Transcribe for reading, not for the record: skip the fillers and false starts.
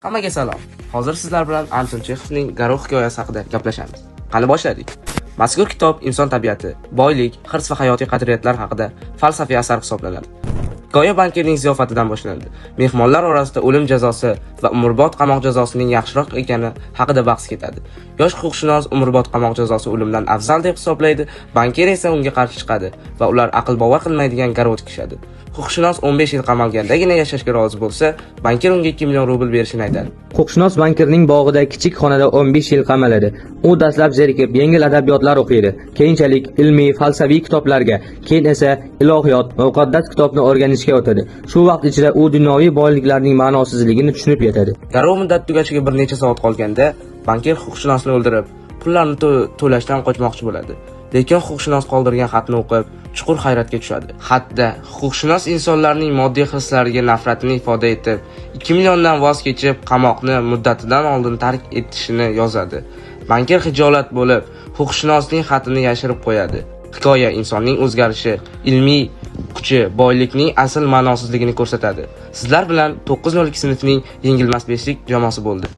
Hammaga salom. Hozir sizlar bilan Anton Chexovning Garov hikoyasi haqida gaplashamiz. Qani, boshladik. Mazkur kitob inson tabiati, boylik, hirs va hayotiy qadriyatlar haqida falsafiy asar hisoblanadi. Hikoya bankirning ziyofatidan boshlanadi. Mehmonlar orasida o'lim jazosi va umrbod qamoq jazosining yaxshiroq ekani haqida bahs ketadi. Yosh huquqshunos umrbod qamoq jazosi o'limdan afzal deb hisoblaydi, bankir esa unga qarshi chiqadi va ular aql bovar qilmaydigan garov tikishadi. Huquqshunos 15 yil qamalgandagina yashashga rozi bo'lsa, bankir unga 2 million rubl berishini aytadi. Huquqshunos bankirning bog'ida kichik xonada 15 yil qamaladi. U dastlab zerikib, yengil adabiyotlar o'qiydi. Keyinchalik ilmiy, falsafiy kitoblarga, keyin esa ilohiyot va muqaddas kitobni o'rganishga o'tadi. Shu vaqt ichida u dunyoviy boyliklarning ma'nosizligini tushunib yetadi. Garov muddati tugashiga bir necha soat qolganda, bankir huquqshunosni o'ldirib, pullarni to'lashdan qochmoqchi bo'ladi. Lekin huquqshunos qoldirgan xatni o'qib, chuqur hayratga tushadi. Xatda huquqshunos insonlarning moddiy hirslariga nafratini ifoda etib, 2 milliondan voz kechib, qamoqni muddatidan oldin tark etishini yozadi. Bankir hijolat bo'lib, huquqshunosning xatini yashirib qo'yadi. Hikoya insonning o'zgarishi, ilmiy kuchi, boylikning asl ma'nosizligini ko'rsatadi. Sizlar bilan 902 sinfning yengilmas beshlik jamoasi bo'ldi.